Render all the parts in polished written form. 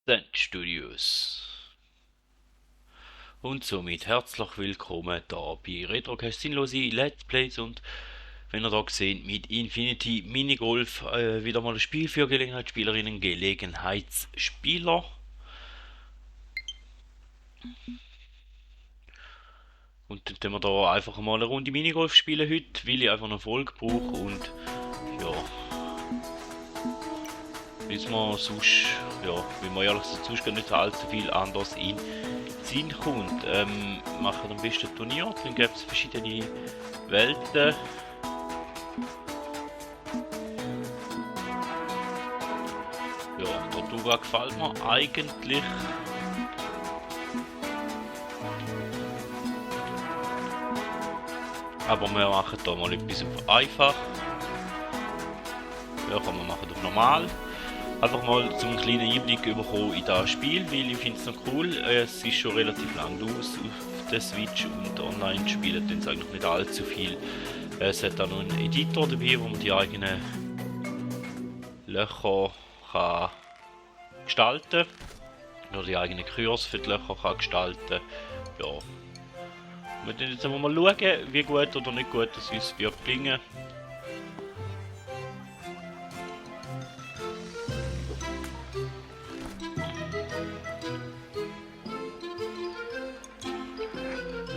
Dent Studios. Und somit herzlich willkommen da bei Retrocast Sinnlose Let's Plays. Und wenn ihr da seht, mit Infinity Minigolf wieder mal ein Spiel für Gelegenheitsspielerinnen, Gelegenheitsspieler. Und dann tun wir da einfach mal eine Runde Minigolf spielen heute, weil ich einfach einen Erfolg brauche und ja, weil man sonst, ja, wie man ehrlich gesagt sonst gar nicht allzu viel anders in Sinn kommt. Machen am besten Turnier, dann gibt es verschiedene Welten. Ja, Tortuga gefällt mir eigentlich. Aber wir machen da mal etwas auf einfach. Ja, kann man machen auf normal. Einfach mal so einen kleinen Einblick bekommen in das Spiel, weil ich finde es noch cool. Es ist schon relativ lang aus auf der Switch und online spielen dann eigentlich nicht allzu viel. Es hat auch noch einen Editor dabei, wo man die eigenen Löcher kann gestalten oder die eigenen Kurs für die Löcher kann gestalten. Ja. Wir werden jetzt mal schauen, wie gut oder nicht gut das uns wird gelingen.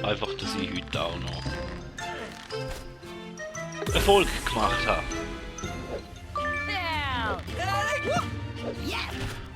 Einfach, dass ich heute auch noch Erfolg gemacht habe.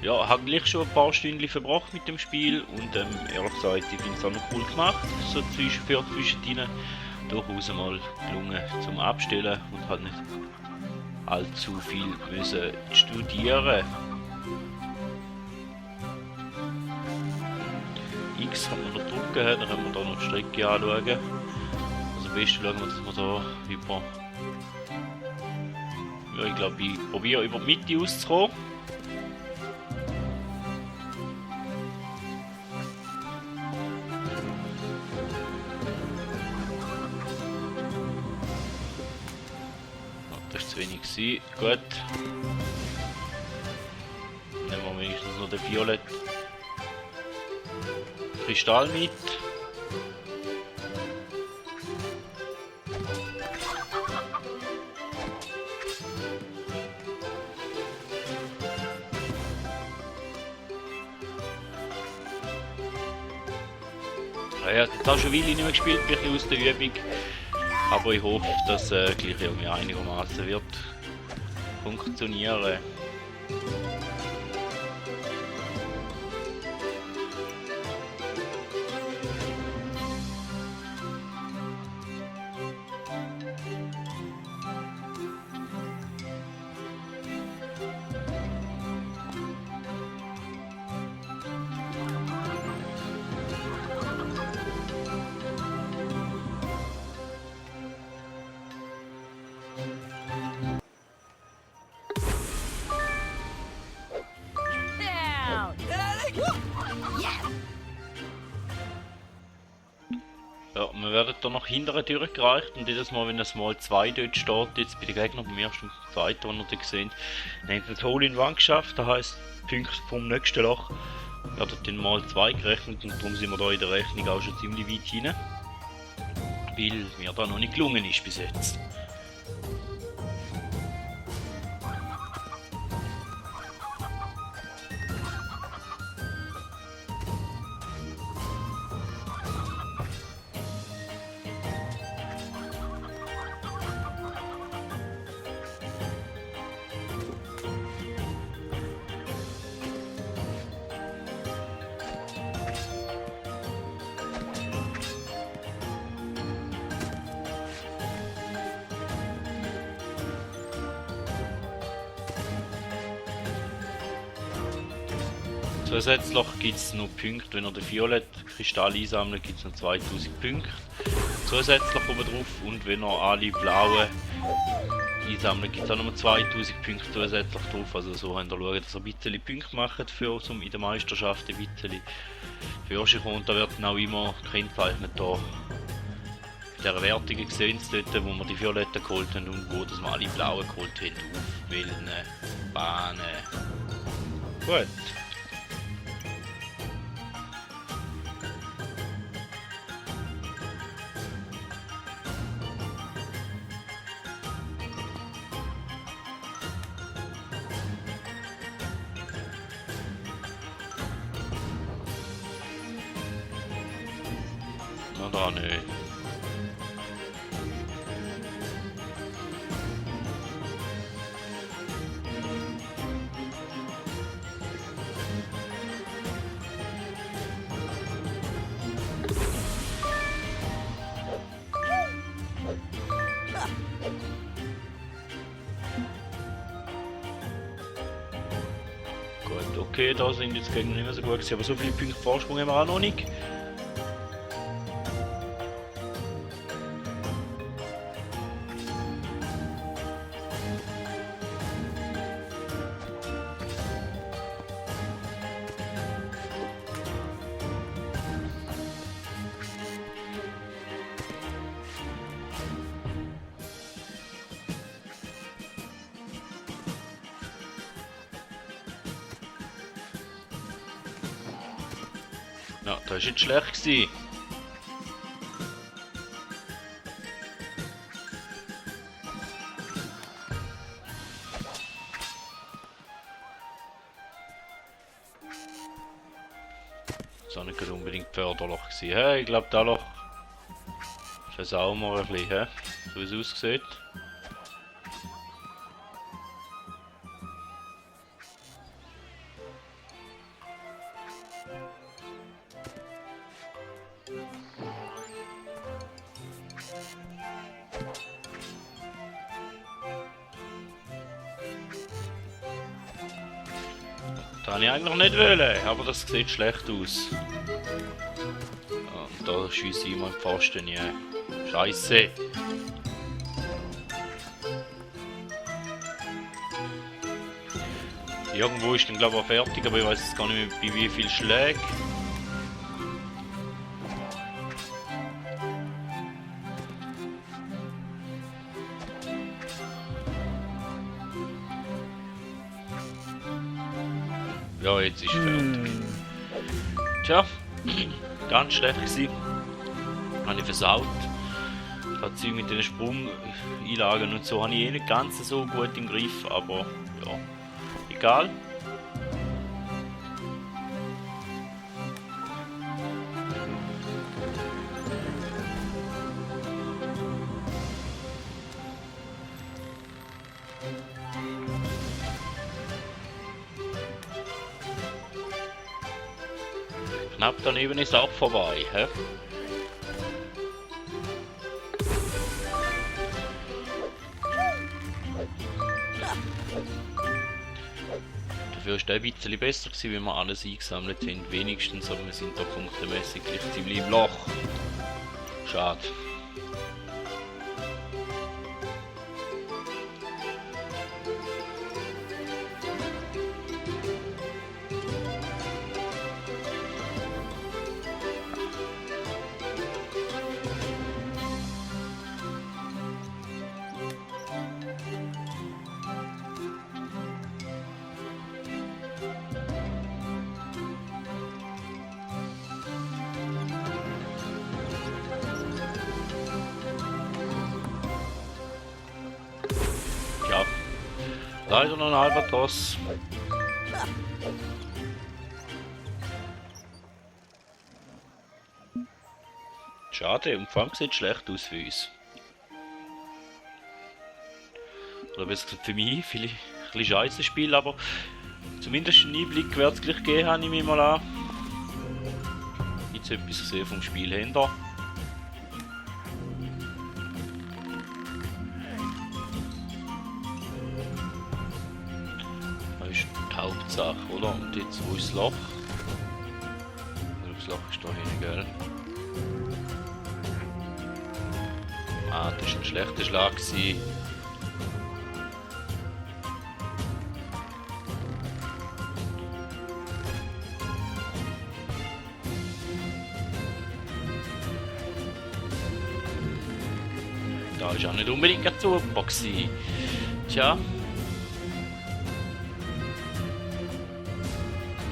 Ja, habe gleich schon ein paar Stunden verbracht mit dem Spiel und ehrlich gesagt, ich finde es auch noch cool gemacht. So zwischendrin durchaus mal gelungen zum Abstellen und halt nicht allzu viel müssen studieren. X kann man noch drücken, dann können wir da noch die Strecke anschauen. Also am besten schauen wir, dass wir da über... Ja, ich glaube, ich probiere über die Mitte auszukommen. Das war zu wenig gewesen. Gut. Nehmen wir wenigstens noch den Violett Kristall mit. Ja, jetzt auch schon eine Weile nicht mehr gespielt, ein bisschen aus der Übung. Aber ich hoffe, dass gleich irgendwie einigermaßen wird funktionieren. Ja, wir werden da nach hinten durchgereicht und jedes Mal, wenn das mal 2 dort steht, jetzt bei den Gegnern beim ersten und zweiten, die wir da gesehen haben, haben sie das Hole in Wand geschafft, das heisst, Punkte vom nächsten Loch werden dann mal 2 gerechnet und darum sind wir da in der Rechnung auch schon ziemlich weit hinein, weil mir da noch nicht gelungen ist bis jetzt. Zusätzlich gibt es noch Punkte, wenn ihr den violetten Kristall einsammelt, gibt es noch 2000 Punkte zusätzlich oben drauf, und wenn ihr alle blauen einsammelt, gibt es auch noch 2000 Punkte zusätzlich drauf. Also so habt ihr schauen, dass ihr ein bisschen Punkte macht, für, um in der Meisterschaft ein bisschen für kommen. Und da wird dann auch immer gekennzeichnet da der Wertungen gesehen, dort, wo wir die violetten geholt haben und wo das wir alle blauen geholt haben, auf welchen Bahnen. Gut. Oder auch nicht? Gut, okay, da sind jetzt Gegner nicht mehr so gut gewesen, aber so viele Punkte Vorsprung haben wir auch noch nicht. Ja, das war jetzt schlecht gewesen. Das war nicht unbedingt förderlich gewesen. Hey, ich glaube, da noch versauen wir ein bisschen, he? So wie es aussieht. Das wollte ich eigentlich nicht wollen, aber das sieht schlecht aus. Und da schiesse ich mal den Pfosten rein. Scheiße! Irgendwo ist dann glaube ich auch fertig, aber ich weiß jetzt gar nicht mehr bei wie viel Schlägen. Ja, jetzt ist fertig. Tja, ganz schlecht gewesen. Habe ich versaut. Das Zeug mit den Sprung-Einlagen und so habe ich eh nicht ganz so gut im Griff, aber ja, egal. Knapp daneben ist auch vorbei, hä? Dafür ist der ein bisschen besser gewesen, wie wir alles eingesammelt haben. Wenigstens, aber wir sind da punktemäßig gleich ziemlich im Loch. Schade. Ja, leider noch ein Albatros. Schade, Umfang sieht schlecht aus für uns. Oder besser gesagt für mich, vielleicht ein bisschen scheiße Spiel, aber zumindest einen Einblick wird es gleich geben, habe ich mir mal an. Jetzt etwas gesehen vom Spiel hinter. Das ist die Hauptsache, oder? Und jetzt, wo ist das Loch? Das Loch ist da hinten, gell? Ah, das war ein schlechter Schlag gewesen. Da ist auch nicht unbedingt ein super gewesen. Tja.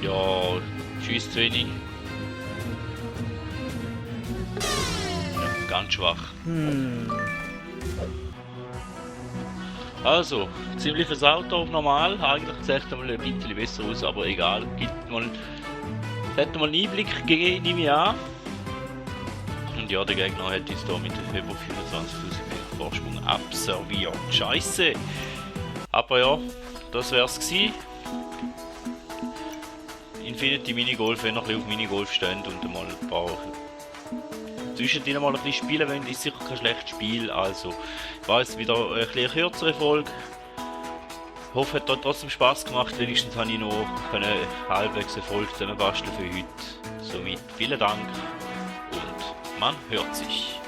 Ja, tschüss zu wenig. Ja, ganz schwach. Also, ziemlich versaut auf normal. Eigentlich sieht es mal ein bisschen besser aus, aber egal. Es hat mal einen Einblick gegeben, nehme ich an. Und ja, der Gegner hat uns da mit über 25.000 Punkten Vorsprung abserviert. Scheiße! Aber ja, das wär's gewesen. Infinity Minigolf, wenn ihr ein bisschen auf Minigolf steht und mal ein paar zwischendrin mal ein bisschen spielen wollt, ist sicher kein schlechtes Spiel. Also war jetzt wieder ein bisschen kürzere Folge. Ich hoffe, es hat trotzdem Spaß gemacht. Wenigstens habe ich noch halbwegs Erfolg zusammenbasteln für heute. Somit vielen Dank und man hört sich.